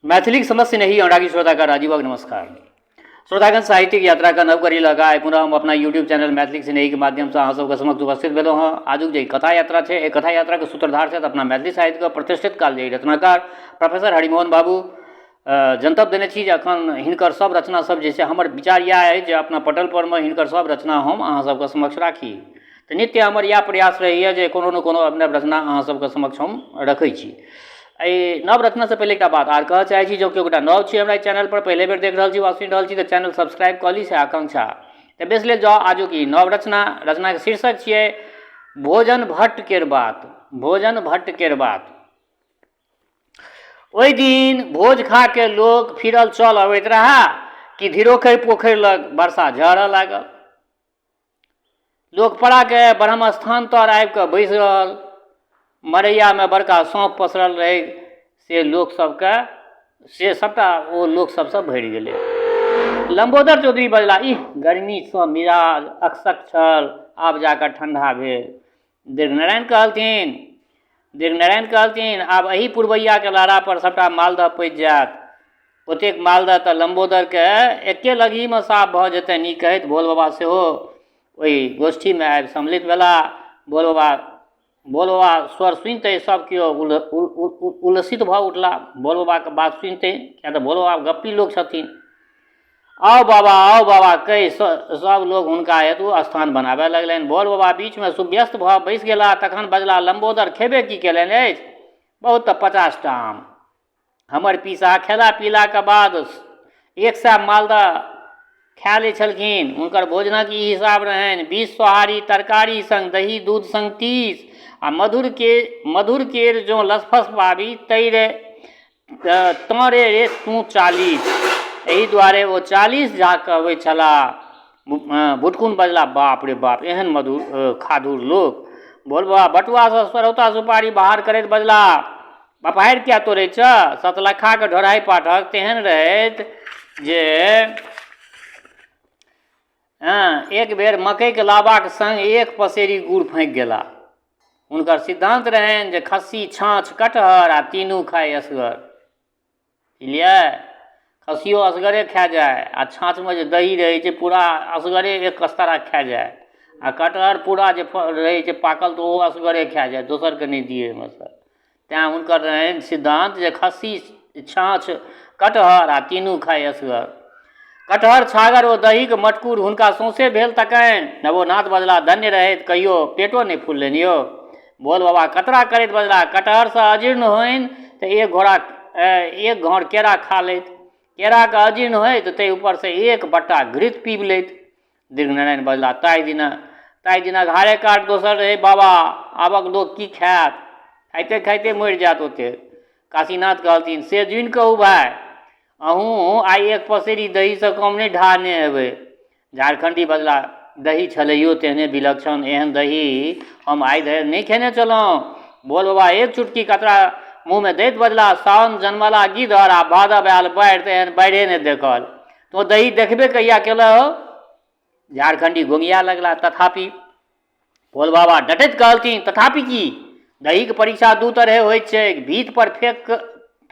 मैथिलीक समस्त स्नेही अनुरागी श्रोताका राजीवक नमस्कार। श्रोतागण, साहित्यिक यात्राक नव कड़ी लऽ कऽ आइ पुनः हम अपना यूट्यूब चैनल मैथिलीक स्नेहीके माध्यमसँ अहाँ सबके समक्ष उपस्थित भेलहुँ हँ। आजुक जे कथा यात्रा छै, एहि कथा यात्राके सूत्रधार छथि अपना मैथिली साहित्यके प्रतिष्ठित कालजयी रचनाकार प्रोफेसर हरिमोहन बाबू। जनतब देने छी जे एखन हिनकर सब रचना सब जे छै, हमर विचार इएह अछि जे अपना पटल परमे हिनकर सब रचना हम अहाँ सबके समक्ष राखी। तऽ नित्य हमर इएह प्रयास रहैए जे कोनो ने कोनो अभिनव रचना अहाँ सबके समक्ष हम रखै छी। एहि नव रचनासँ पहिले एकटा बात आर कहऽ चाहै छी, जँ केओ गोटा नव छी हमरा एहि चैनलपर, पहिले बेर देख रहल छी वा सुनि रहल छी, तऽ चैनल सब्सक्राइब कऽ ली, से आकांक्षा। तऽ बेस लेल जाउ आजुक ई नव रचना। रचनाके शीर्षक छियै भोजन भट्ट केर बात। भोजन भट्ट केर बात। ओहि दिन भोज खा के लोक फिरल चल अबैत रहा कि धीरोखरि पोखरि लग वर्षा झरऽ लागल। लोक पड़ाके ब्रह्म स्थान तर आबि कऽ बैसि रहल। मड़ैयामे बड़का साँप पसरल रहै, से लोक सबके से सबटा ओ लोक सबसँ भरि गेलै। लम्बोदर चौधरी बजला, इह, गर्मीसँ मिजाज अकसक छल, आब जाकऽ ठण्डा भेल। दीर्घनारायण कहलथिन, आब एही पुरबैयाके लहरा पर सबटा मालदह पचि जायत। ओतेक मालदह तऽ लम्बोदरके एके लगहीमे साफ भऽ जेतनि। ई कहैत भोल बाबा सेहो ओहि गोष्ठीमे आबि सम्मिलित भेलाह। भोल बाबा स्वर सुनिते सब केओ उल्लसित भऽ उठला भोल बाबाके बात सुनिते, किएक तऽ भोल बाबा गप्पी लोक छथिन। "आओ बाबा, आओ बाबा" कहि सब लोग हुनका हेतु स्थान बनाबय लगलनि। भोल बाबा बीचमे सुव्यस्त भऽ बैसि गेलाह। तखन बजला लम्बोदर, खेबे की केलनि अछि? बहुत तऽ 50 टा आम। हमर पीसा खेला पीलाके बाद 100 मालदह खा लै छलखिन। हुनकर भोजनक ई हिसाब रहनि, 20 सोहारी तरकारी सङ्ग, दही दूध सङ्ग 30, आ मधुर केर जँ लसफस पाबी तै रे तँ रे रे तूँ 40। एहि दुआरे ओ 40 झा कहबै छलाह। भुटकुन बजला, "बाप रे बाप, एहन मधुर खाधुर लोक!" भोल बाबा बटुआसँ सरौता सुपारी बाहर करैत बजला, "बपहारि किया तोड़ै छह? सतलखाके ढोढ़ाइ पाठक तेहन रहैत जे हँ एक बेर मकइके लाबाक संग एक पसेरी गुड़ फाँकि गेला। हुनकर सिद्धान्त रहनि जे खस्सी, छाँछ, कटहर आ तीनू खाइ असगर। बुझलियै? खस्सियो असगरे खा जाय, आ छाँछमे जे दही रहै छै, पूरा असगरे एक कस्तारा खा जाय, आ कटहर पूरा जे रहै छै पाकल, तऽ ओहो असगरे खा जाय, दोसरके नहि दियै ओहिमे सँ। तेँ हुनकर रहनि सिद्धान्त जे खस्सी, छाँछ, कटहर आ तीनू खाइ असगर। कटहर, छागर ओ दहीके मटकूर हुनका सौंसे भेल तकनि। नवोनाथ बजला, "धन्य रहैत, कहियो पेटो नहि फुललनि यौ?" भोल बाबा कतरा करैत बजला, "कटहरसँ अजीर्ण होइन तऽ एक घौर केरा खा लैत। केराके अजीर्ण होइत ताहि ऊपरसँ एक बट्टा घृत पीबि लैत।" दीर्घनारायण बजला, ताहि दिनक हारे काट दोसर रहै बाबा। आबक लोक की खायत? खाइते खाइते मरि जायत ओतेक। काशीनाथ कहलथिन, "से जुनि कहू भाय, अहूँ आइ एक पसेरी दहीसँ कम नहि ढाहने हेबै।" झारखण्डी बजला, "दही छलैयो तेहने विलक्षण। एहन दही हम आइ धरि नहि खेने छलहुँ।" भोल बाबा एक चुटकी कतरा मुँहमे दैत बजला, "सावन जनमला गिदर आ भादव आयल बाढ़ि, तऽ एहन बाढ़िए नहि देखल। तोँ दही देखबे कहिया केलह हौ?" झारखण्डी गोंगिया लगला। तथापि भोल बाबा डटैत कहलथिन, "तथापि की? दहीके परीक्षा दू तरहे होइत छैक। भीत पर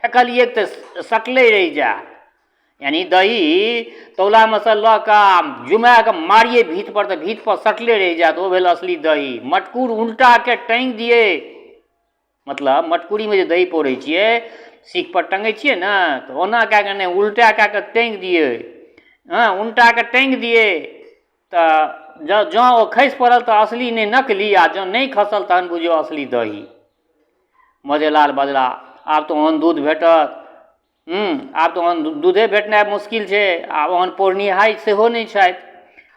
फेकलियै तऽ सटले रहि जाय, यानी दही तौलामे सँ लऽ कऽ जुमा कऽ मारियै भीत पर, तऽ भीत पर सटले रहि जायत, ओ भेल असली दही। मटकूर उल्टाके टाँगि दियै, मतलब मटकुरीमे जे दही पौरै छियै, सीख पर टङ्गै छियै ने, तऽ ओना कए कऽ नहि, उल्टा कए कऽ टाँगि दियै। हँ, उल्टा कऽ टाँगि दियै तऽ जँ जँ ओ खसि पड़ल तऽ असली नहि, नकली, आ जँ नहि खसल तहन बुझियौ असली दही।" मजेलाल बजला, "आब तऽ ओहन दूध भेटत, आब तऽ ओहन दूधे भेटनाइ मुश्किल छै, आ ओहन पौरनिहाय सेहो नहि छथि।"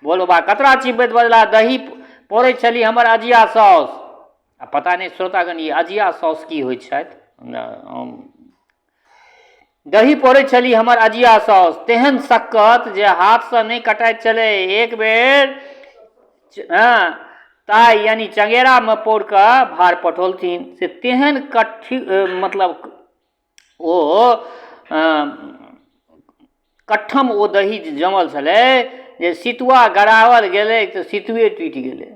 भोल बाबा कतरा चिबैत बजला, "दही पौरै छली हमर अजिया साउस।" आ पता नहि श्रोतागण, ई अजिया साउस की होइ छथि। "दही पौरै छली हमर अजिया साउस, तेहन सक्कत जे हाथसँ नहि कटाइत छलै। एक बेर हँ ताइ यानी चंगेरामे पौर कऽ भार पठौलथिन, से तेहन कट्ठी, मतलब ओ कट्ठम ओ दही जे जमल छलै जे सितुआ गराओल गेलै तऽ सितुए टूटि गेलै।"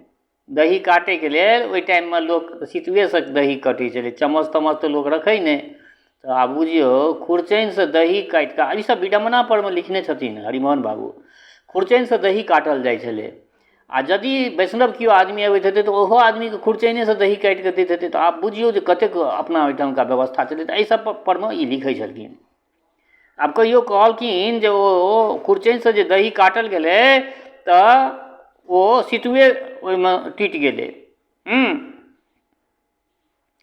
दही काटैके लेल ओहि टाइममे लोक सितुएसँ दही कटै छलै। चम्मच तम्मच तऽ लोक रखै नहि। तऽ आब बुझियौ खुरचनिसँ दही काटि कऽ ई सब विडम्बना परमे लिखने छथिन हरिमोहन बाबू खुरचनिसँ दही काटल जाइ छलै आ यदि वैष्णव केओ आदमी अबैत हेतै तऽ ओहो आदमीके खुरचनेसँ दही काटि कऽ दैत हेतै तऽ आब बुझियौ जे कतेक अपना ओहिठामका व्यवस्था छलै तऽ एहि सब परमे ई लिखै छलखिन आब कहियो कहलखिन जे ओ खुरचनिसँ जे दही काटल गेलै तऽ ओ सितुए ओहिमे टूटि गेलै हूँ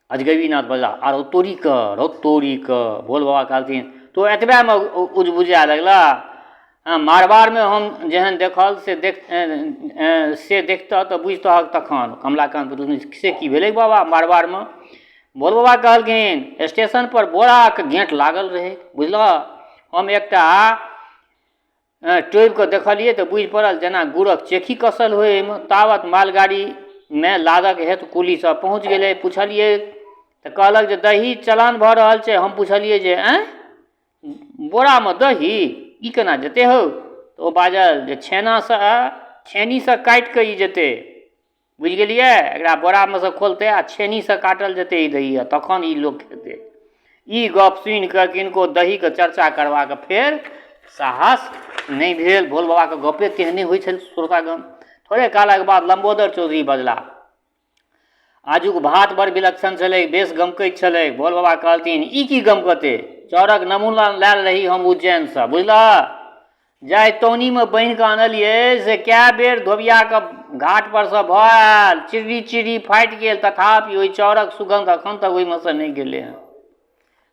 अजगैबीनाथ बजला आरो तोरी कऽ रौ तोरी कऽ भोल बाबा कहलथिन तोँ एतबेमे उजबुझाए लगलह हँ मारवाड़मे हम जेहन देखल से देख से देखतह तऽ बुझतहक तखन कमलाकान्त पुछलखिन से की भेलै बाबा मारवाड़मे भोल बाबा कहलखिन स्टेशनपर बोराके गेँट लागल रहै बुझलह हम एकटा टोबिकऽ देखलियै तऽ बुझि पड़ल जेना गुड़क चेखी कसल होइ एहिमे तावत मालगाड़ीमे लादक हेतु कुली सब पहुँच गेलै पुछलियै तऽ कहलक जे दही चलान भऽ रहल छै हम पुछलियै जे आँय बोरामे दही ई केना जेतै हौ तऽ ओ बाजल जे छेनासँ छेनीसँ काटिकऽ ई जेतै बुझि गेलियै एकरा बोरामे सँ खोलतै आ छेनीसँ काटल जेतै ई दही आ तखन ई लोक खेतै ई गप सुनि कऽ किनको दहीके चर्चा करबाक फेर साहस नहि भेल भोल बाबाके गपे तेहने होइ छनि श्रोतागण थोड़े कालक बाद लम्बोदर चौधरी बजलाह आजुक भात बड़ विलक्षण छलै बेस गमकैत छलै भोल बाबा कहलथिन ई की गमकतै चाउरक नमूना लायल रही हम उज्जैनसँ बुझलह जाहि तौनीमे बान्हि कऽ आनलियै से कए बेर धोबियाके घाटपर सँ भऽ आयल चिर्री चिर्री फाटि गेल तथापि ओहि चाउरक सुगन्ध एखन तक ओहिमे सँ नहि गेलै हँ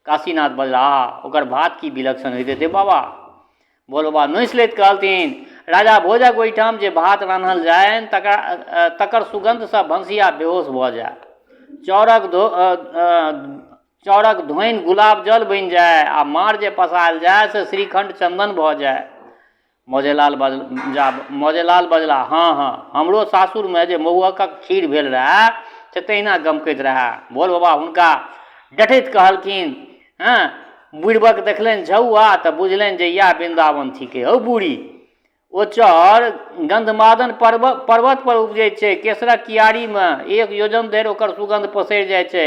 काशीनाथ बजलाह ओकर भात की विलक्षण होइत हेतै बाबा भोल बाबा नोसि लैत कहलथिन राजा भोजक ओहिठाम जे भात रान्हल जानि तकरा तकर सुगन्धसँ भनसिया बेहोश भऽ जाय चाउरक धो चाउरक धोनि गुलाब जल बनि जाय आ माँड़ जे पसायल जाय से श्रीखण्ड चन्दन भऽ जाय मौजेलाल बज जा मौजेलाल बजला हँ हँ हमरो सासुरमे जे महुअकक खीर भेल रहए से तहिना गमकैत रहए भोल बाबा हुनका डटैत कहलखिन हँ बुड़िबक देखलनि झौआ तऽ बुझलनि जे इएह वृन्दावन थिकै हौ बूढ़ी ओ चाउर गन्धमादन पर्वत पर्वतपर उपजै छै केसरक कियारीमे एक योजन धरि ओकर सुगन्ध पसरि जाइ छै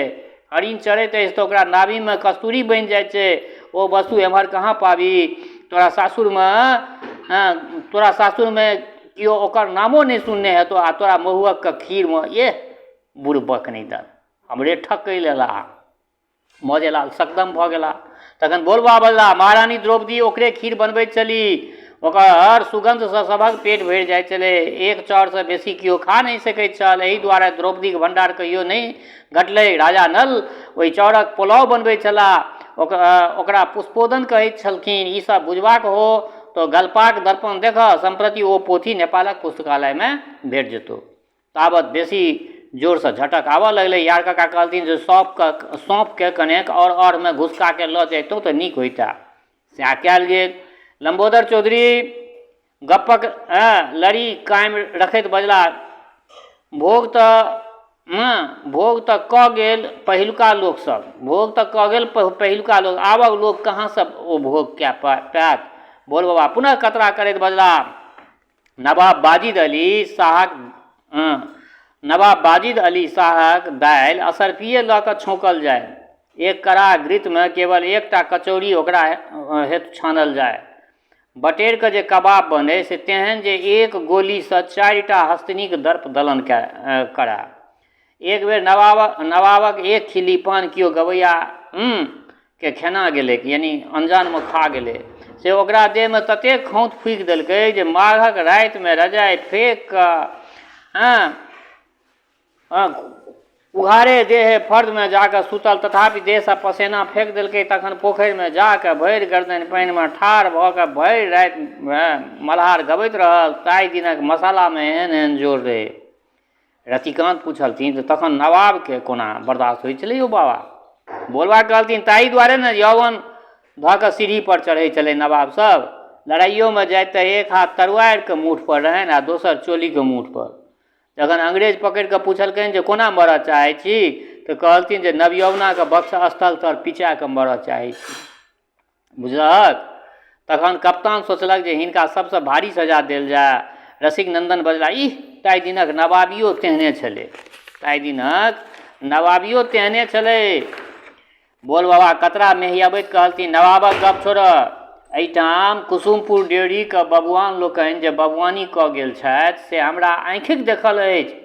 हरिण चरैत अछि तऽ ओकरा नाभिमे कस्तूरी बनि जाइ छै ओ वस्तु एम्हर कहाँ पाबी तोरा सासुरमे हँ तोरा सासुरमे केओ ओकर नामो नहि सुनने हेतौ आ तोरा महुअकके खीरमे एह बुड़बक नहि तऽ हमरे ठकै लेल आ मौजेलाल सकदम भऽ गेला तखन बोलबा बजला महारानी द्रौपदी ओकरे खीर बनबैत छली ओकर सुगन्धसँ सभक पेट भरि जाइत छलै एक चाउरसँ बेसी केओ खा नहि सकैत छल एहि दुआरे द्रौपदीक भण्डार कहियो नहि घटलै राजा नल ओहि चाउरक पुलाव बनबैत छलाह ओकरा पुष्पोदन कहैत छलखिन ई सब बुझबाक हो तऽ गल्पाक दर्पण देखह सम्प्रति ओ पोथी नेपालक पुस्तकालयमे भेट जेतौ ताबत बेसी जोरसँ झटक आबऽ लगलै यार काका कहलथिन जे सौंपके सौंपके कनेक आओर अढ़मे घुसकाके लऽ जइतहुँ तऽ नीक होइतए सएह कयल गेल लम्बोदर चौधरी गप्पक लड़ी कायम रखैत बजला भोग तऽ भोग तऽ कऽ गेल पहिलुका लोकसभ भोग तऽ कऽ गेल पहिलुका लोक आबक लोक कहाँसँ ओ भोग कए पायत भोल बाबा पुनः कतरा करैत बजला नवाब वाजिद अली शाहक नवाब वाजिद अली शाहक दालि असर्फिए लऽ कऽ छौंकल जाय एक कड़ा घृतमे केवल एकटा कचौड़ी ओकरा हेतु छानल जाय बटेरके जे कबाब बनै से तेहन जे एक गोलीसँ चारिटा हस्तिनीक दर्प दलन कराय एक बेर नवाबक नवाबक एक खिल्ली पान केओ गवैया के खेना गेलै यानि अनजानमे खा गेलै से ओकरा देहमे ततेक खौँत फूकि देलकै जे माघक रातिमे रजाइ फेक कऽ हँ उघारे देहे फर्दमे जाकऽ सुतल तथापि देहसँ पसेना फेक देलकै तखन पोखरिमे जाकऽ भरि गरदनि पानिमे ठाढ़ भऽ कऽ भरि राति मल्हार गबैत रहल ताहि दिनक मसालामे एहन एहन जोर रहै रतिकान्त पुछलथिन तऽ तखन नवाबके कोना बर्दाश्त होइ छलै यौ बाबा बोलबा कहलथिन ताहि दुआरे ने यौवन धऽ कऽ सीढ़ीपर चढ़ै छलै नवाब सब लड़ाइयोमे जाइत तऽ एक हाथ तरुआरिके मूठपर रहनि आ दोसर चोलीके मूठपर जखन अंग्रेज पकड़ि कऽ पुछलकनि जे कोना मरऽ चाहै छी तऽ कहलथिन जे नवयौवनाके वक्ष स्थल तर पिचा कऽ मरऽ चाहै छी बुझलहक तखन कप्तान सोचलक जे हिनका सबसँ भारी सजा देल जाय रसिक नन्दन बजला इह ताहि दिनक नवाबियो तेहने छलै ताहि दिनक नवाबियो तेहने छलै बोल बाबा कतरा मेहियबैत कहलथिन, नवाबक गप छोड़ह, एहिठाम कुसुमपुर डेढ़ीके बबुआन लोकनि जे बबुआनी कऽ गेल छथि से हमरा आँखिक देखल अछि।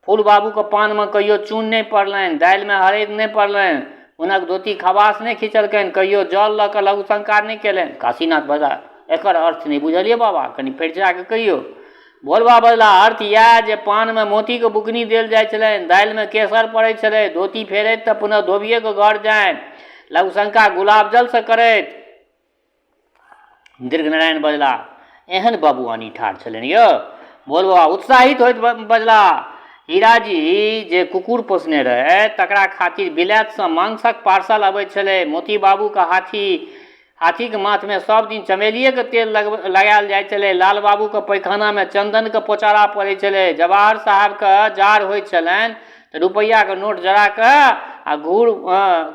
फूल बाबूके पानमे कहियो चून नहि पड़लनि, दालिमे हरदि नहि पड़लनि, हुनक धोती खबास नहि खिचलकनि, कहियो जल लऽ कऽ लघुशंका नहि कयलनि। काशीनाथ बजलाह, एकर अर्थ नहि बुझलियै बाबा, कनि फरिछा कऽ कहियौ। भोलबा बजलाह, अर्थ इएह जे पानमे मोतीके बुकनी देल जाइ छलनि, दालिमे केसर पड़ै छलै, धोती फेरैत तऽ पुनः धोबिएके घर जानि, लघुशंका गुलाब जलसँ करैत। दीर्घनारायण बजलाह, एहन बबुआनी ठाढ़ छलनि यौ? भोलबा उत्साहित होइत बजलाह, हीराजी जे कुकुर पोसने रहथि तकरा खातिर बिलायतसँ मांसक पार्सल अबैत छलै। मोती बाबूके हाथी हाथीक माथमे सभ दिन चमेलिएके तेल लगायल जाइ छलै। लाल बाबूके पैखानामे चन्दनके पोचारा पड़ै छलै। जवाहर साहबके जाड़ होइत छलनि तऽ रुपैआके नोट जरा कऽ आ घूर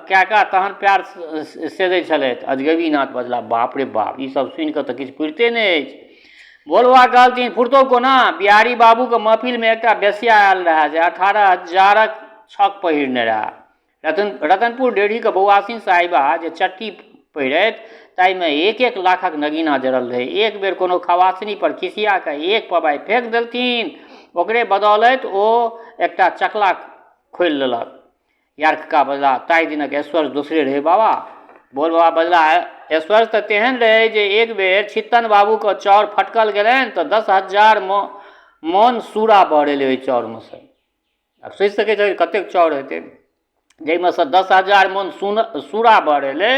कए कऽ तहन पएर सेदै छलथि। अजगैबीनाथ बजलाह, बाप रे बाप, ई सब सुनि कऽ तऽ किछु फुरिते नहि अछि। भोलबा कहलथिन, फुरतौ कोना? बिहारी बाबूके महफिलमे एकटा बेश्या आयल रहए जे 18 हजारक छक पहिरने रहए। रतनपुर डेढ़ीके बौआसिन साहिबा जे चट्टी पहिरथि ताहिमे 1-1 लाखक नगीना जड़ल रहै। एक बेर कोनो खवासनी पर खिसिया कऽ एक पबाइ फेक देलथिन। ओकरे बदौलति ओ एकटा चकला खोलि लेलक। यार कका बजलाह, ताहि दिनक ऐश्वर्य दोसरे रहै बाबा। भोल बाबा बजलाह, ऐश्वर्य तऽ तेहन रहै जे एक बेर छित्तन बाबूके चाउर फटकल गेलनि तऽ 10,000 मोन सूरा बहरेलै ओहि चाउरमे सँ। आब सोचि सकै छहक कतेक चाउर हेतै, जाहिमे सँ 10,000 मोन सूरा बहरेलै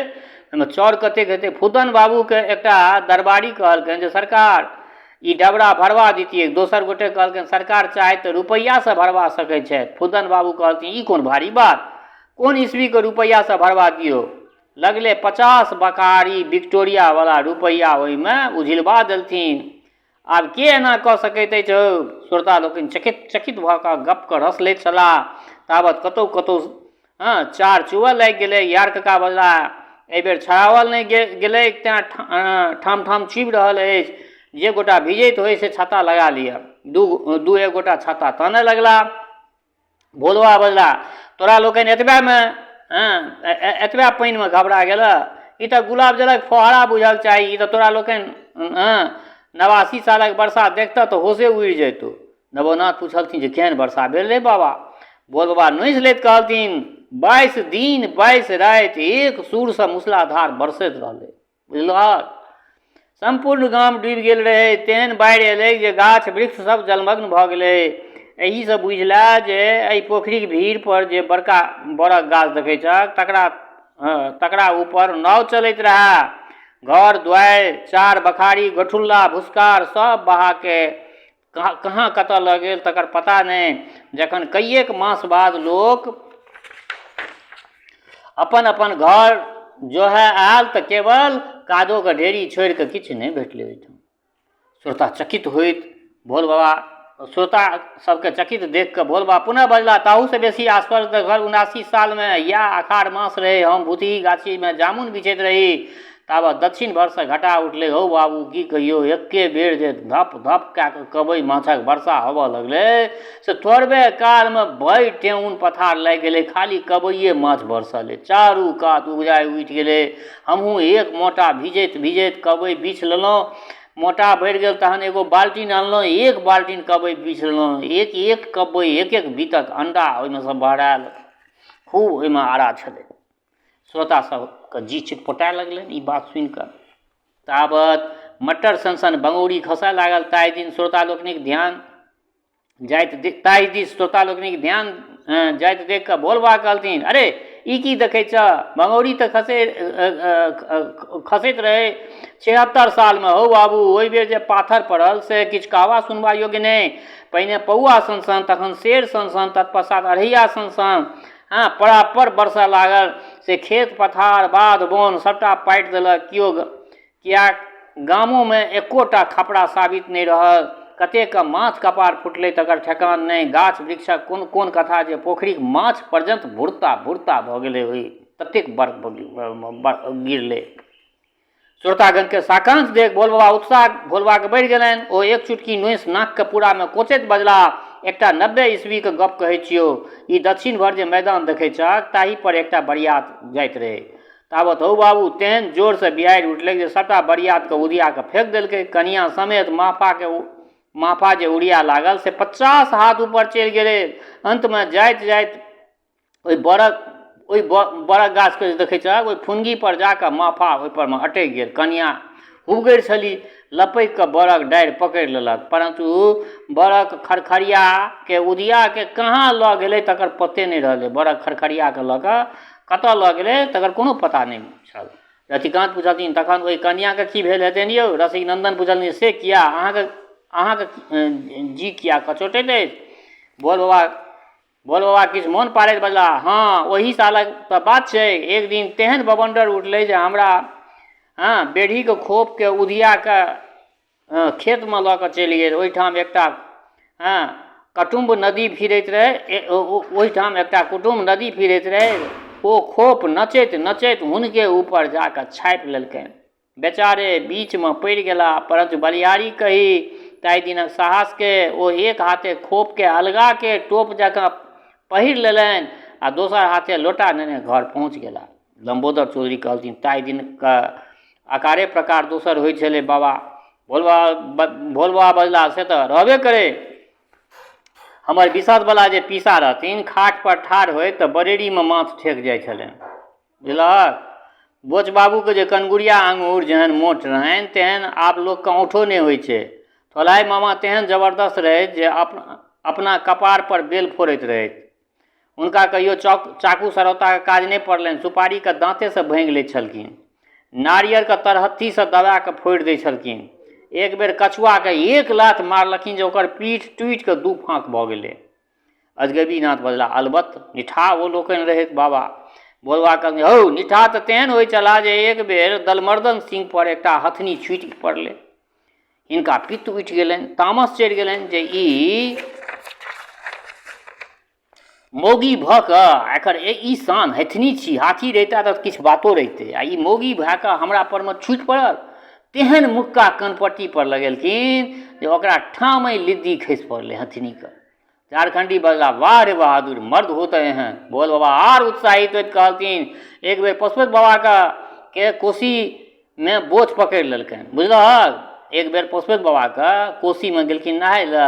ओहिमे चाउर कतेक हेतै। फूदन बाबूके एकटा दरबारी कहलकनि जे सरकार ई डबरा भरवा दितियै। दोसर गोटे कहलकनि सरकार चाहे तऽ रुपैआसँ भरवा सकै छथि। फूदन बाबू कहलथिन ई कोन भारी बात, कोन ईस्वीके रुपैआसँ भरवा दियौ। लगले 50 बकारी विक्टोरियावला रुपैआ ओहिमे उझिलबा देलथिन। आब के एना कऽ सकैत अछि हौ? श्रोता लोकनि चकित चकित भऽ कऽ गपके रस लैत छलाह। तावत कतहु कतहु हँ चार चुअऽ लागि गेलै। यार कका बजलाह, एहिबेर छड़ाओल नहि गेलै तेँ ठाम ठाम चुबि रहल अछि। जे गोटा भिजैत होइ से छाता लगा लिअ। दू एक गोटा छाता तानऽ लगलाह। भोलबा बजलाह, तोरा लोकनि एतबेमे हँ एतबे पानिमे घबरा गेलह? ई तऽ गुलाब जलक फुहारा बुझल चाही। ई तऽ तोरा लोकनि हँ 89 सालक वर्षा देखतह तऽ होशे उड़ि जयतौ। नवोनाथ पुछलथिन जे केहन वर्षा भेल रे बाबा? भोलबा नोसि लैत कहलथिन, 22 दिन 22 राति एक सुरसँ मूसलाधार बरसैत रहलै। बुझलहक? सम्पूर्ण गाम डूबि गेल रहै। तेहन बाढ़ि एलै जे गाछ वृक्ष सब जलमग्न भऽ गेलै। एहिसँ बुझि लए जे एहि पोखरिक भीड़ पर जे बड़का बड़क गाछ देखै छहक तकरा ऊपर नाव चलैत रहए। घर दुआरि चार बखारी गोठुल्ला भुसकार सब बहाके कहाँ कतऽ लऽ गेल तकर पता नहि। जखन कइएक मास बाद लोक अपन अपन घर जोहै आयल तऽ केवल कादोके ढेरी छोड़ि कऽ किछु नहि भेटलै ओहिठाम। श्रोता चकित होइत भोल बाबा श्रोता सबके चकित देख कऽ भोल बाबा पुनः बजलाह, ताहूसँ बेसी आश्चर्य तऽ घर 79 सालमे इएह अखाढ़ मास रहै। हम भूतही गाछीमे जामुन बिछैत रही। ताबत दक्षिण भरसँ घटा उठलै। हौ बाबू की कहियौ, एक्के बेर जे धप धप कए कऽ कबइ माछक वर्षा होबऽ लगलै से थोड़बे कालमे भरि ठेहुन पथार लागि गेलै। खाली कबइए माछ बरसलै, चारू कात उपजाइ उठि गेलै। हमहूँ एक मोटा भिजैत भिजैत कबइ बीछ लेलहुँ। मोटा भरि गेल तहन एगो बाल्टीन अनलहुँ, एक बाल्टीन कबइ बीछ लेलहुँ। एक एक कबइ एक एक बीतक अंडा ओहिमे सँ बहरायल, खूब ओहिमे आरा छलै। श्रोता सबके जी चिटपटाए लगलनि ई बात सुनिकऽ। ताबत मटर सन सन बङौरी खसऽ लागल। ताहि दिन श्रोता लोकनिक ध्यान जाइत ताहि दिस श्रोता लोकनिक ध्यान जाइत देख कऽ भोलबा कहलथिन, अरे ई की देखै छह, बङौरी तऽ खसैत रहै 76 सालमे। हौ बाबू, ओहि बेर जे पाथर पड़ल से किछु कहबा सुनबा योग्य नहि। पहिने पौआ सन सन, तखन शेर सन सन, तत्पश्चात अढ़ैया सन सन हँ परापर बरसऽ लागल से खेत पथार बाध बन सभटा पाटि देलक। केओ किएक गामोमे एकोटा खपड़ा साबित नहि रहल। कतेकके माथ कपार फुटलै तकर ठेकान नहि। गाछ वृक्षक कोन कोन कथा जे पोखरिक माछ पर्यन्त भुरता भुरता भऽ गेलै। ओहि ततेक बर्फ गिरलै। श्रोतागणके साकांक्ष देख भोलबाबा उत्साह भोलबाके बढ़ि गेलनि। ओ एक चुटकी नोसि नाकके पूरामे कोचैत बजलाह, एकटा 90 ईस्वीके गप कहै छियौ। ई दक्षिण भर जे मैदान देखै छहक ताहि पर एकटा बरियात जाइत रहै। तावत हौ बाबू तेहन जोरसँ बिहाड़ि उठलै जे सभटा बरियातके उधिया कऽ फेक देलकै। कनियाँ समेत महफाके महफा जे उड़िया लागल से 50 हाथ ऊपर चलि गेलै। अन्तमे जाइत जाइत ओहि बड़क ओहि बड़क गाछके जे देखै छहक ओहि फुनगीपर जा कऽ महफा ओहिपरमे अटकि गेल। कनियाँ हुबगरि छली, लपकि कऽ बड़क डारि पकड़ि लेलक, परन्तु बड़क खरखरियाके उधियाके कहाँ लऽ गेलै तकर पते नहि रहलै। बड़क खरखरियाके लऽ कऽ कतऽ लऽ गेलै तकर कोनो पता नहि छल। रतिकान्त पुछलथिन, तखन ओहि कनियाँके की भेल हेतनि यौ? रसिकनन्दन पुछलथिन, से किया? अहाँके अहाँके जी किया कचोटैत अछि? भोल बाबा भोल बाबा किछु मोन पाड़ैत बजलाह, हँ, ओही सालक तऽ बात छै। एक दिन तेहन बवण्डर उठलै जे हमरा हँ बेढ़ीके खोपके उधिया कऽ खेतमे लऽ कऽ चलि गेल। ओहिठाम एकटा हँ कटुम्ब नदी फिरैत रहै। ओहिठाम एकटा कुटुम्ब नदी फिरैत रहै। ओ खोप नचैत नचैत हुनके ऊपर जा कऽ छापि लेलकनि। बेचारे बीचमे पड़ि गेला, परञ्च बलिहारी कही ताहि दिनक साहसके ओ एक हाथे खोपके अलगाके टोप जकाँ पहिर लेलनि आ दोसर हाथे लोटा नेने घर पहुँच गेला। लम्बोदर चौधरी कहलथिन, ताहि दिनके आकारे प्रकार दोसर होइ छलै बाबा। भोल बाबा बजला, से तऽ रहबे करै। हमर बिसदवला जे पीसा रहथिन, खाटपर ठाढ़ होइत तऽ बरेरीमे माथ ठेक जाइ छलनि। बुझलहक? बोच बाबूके जे कनगुरिया आङुर जेहन मोट रहनि तेहन आब लोकके औँठो नहि होइ छै। थोलाइ मामा तेहन जबरदस्त रहथि जे अपना कपारपर बेल फोड़ैत रहथि। हुनका कहियो चाकू सरौताके काज नहि पड़लनि। सुपारीके दाँतेसँ भाँगि लैत छलखिन। नारियरके तरहत्थीसँ दबा कऽ फोड़ि दै छलखिन। एक बेर कछुआके एक लात मारलखिन जे ओकर पीठ टूटि कऽ दू फाँक भऽ गेलै। अजगैबीनाथ बजला, अलबत्त निठा ओ लोकनि रहथि बाबा। बोलबा कहलखिन, हौ, निठा तऽ तेहन होइ छलाह जे एक बेर दलमर्दन सिंह पर एकटा हथनी छूटि पड़लै। हिनका पित्त उठि गेलनि, तामस चढ़ि गेलनि जे ई मौगी भऽ कऽ एकर ई शान हथनी छी, हाथी रहिता तऽ किछु बातो रहितै, आ ई मौगी भए कऽ हमरा परमे छूटि पड़ल। तेहन मुक्का कनपट्टी पर लगेलखिन जे ओकरा ठामहि लिद्दी खसि पड़लै हथनीके। झारखण्डी बजला, वाह रे बहादुर, मर्द होते हैं। भोल बाबा आर उत्साहित होइत कहलथिन, एक बेर पशुपति बाबाके के कोसीमे बोच पकड़ि लेलकनि। बुझलहक? एक बेर पशुपति बाबाके कोसीमे गेलखिन नहाय लए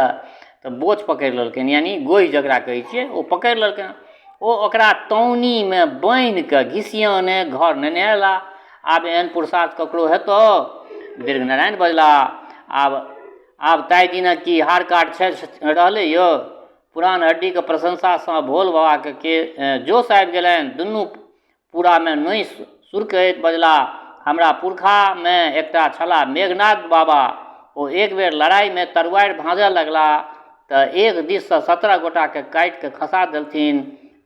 तऽ बोच पकड़ि लेलकनि, यानि गोहि जकरा कहै छियै ओ पकड़ि लेलकनि। ओ ओकरा तौनीमे बान्हि कऽ घिसियाने घर नेने अयला। आब एहन पुरुषार्थ ककरो हेतौ? दीर्घनारायण बजला, आब आब ताहि दिनक की हार काट छै रहलै यौ? पुरान हड्डीके प्रशंसासँ भोल बाबाके के जोश आबि गेलनि। दुनू पूरामे नोइ सुरकैत बजला, हमरा पुरखामे एकटा छलाह मेघनाथ बाबा। ओ एक बेर लड़ाइमे तरुआरि भाँजऽ लगला तऽ एक दिससँ 17 गोटाके काटि कऽ खसा देलथिन।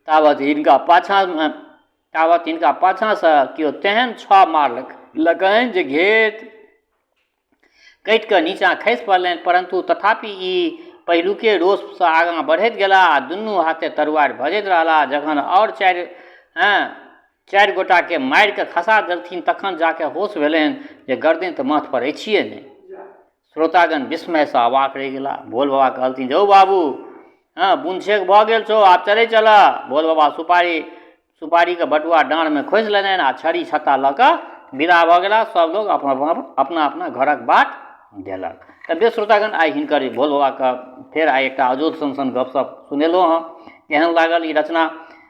तावत हिनका पाछाँमे तावत हिनका पाछाँसँ केओ तेहन छओ मारलकनि जे घेट कटि कऽ नीचाँ खसि पड़लनि, परन्तु तथापि ई पहिलुके रोषसँ आगाँ बढ़ैत गेलाह आ दुनू हाथे तरुआरि भजैत रहलाह। जखन आओर चारि गोटाकेँ मारि कऽ खसा देलथिन तखन जा कऽ होश भेलनि जे गरदनि तऽ माथपर अछिए नहि। श्रोतागण विस्मयसँ अवाक रहि गेलाह। भोल बाबा कहलथिन, हौ बाबू, हँ, बुनछेक भऽ गेल छौ, आब चलै चलह। भोल बाबा सुपारीके बटुआ डाँड़मे खोसि लेलनि आ छड़ी छत्ता लऽ कऽ विदा भऽ गेला। सब लोग अपना अपना अपना घरक बाट धेलक। तऽ बेस श्रोतागण, आइ हिनकर भोल बाबाके फेर आइ एकटा अजोध सन सन गपशप सुनेलहुँ हँ। केहन लागल ई रचना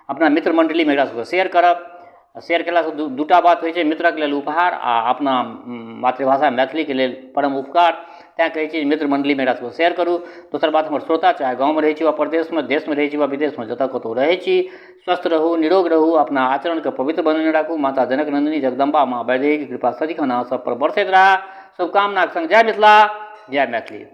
अपना मित्र मण्डलीमे एकरा सबके शेयर करब। शेयर केलासँ दूटा बात होइ छै, मित्रक लेल उपहार आ अपना मातृभाषा मैथिलीके लेल परम उपकार। तैँ कहै छी मित्र मण्डलीमे एकरा सबके शेयर करू। दोसर बात, हमर श्रोता चाहे गाँवमे रहै छी वा परदेशमे, देशमे रहै छी वा विदेशमे, जतऽ कतहु रहै छी, स्वस्थ रहू, निरोग रहू, अपना आचरणके पवित्र बनेने राखू। माता जनक नन्दिनी जगदम्बा माँ वैदेहीके कृपा सदिखन अहाँ सब पर बरसैत रहए। शुभकामनाके संग जय मिथिला, जय मैथिली।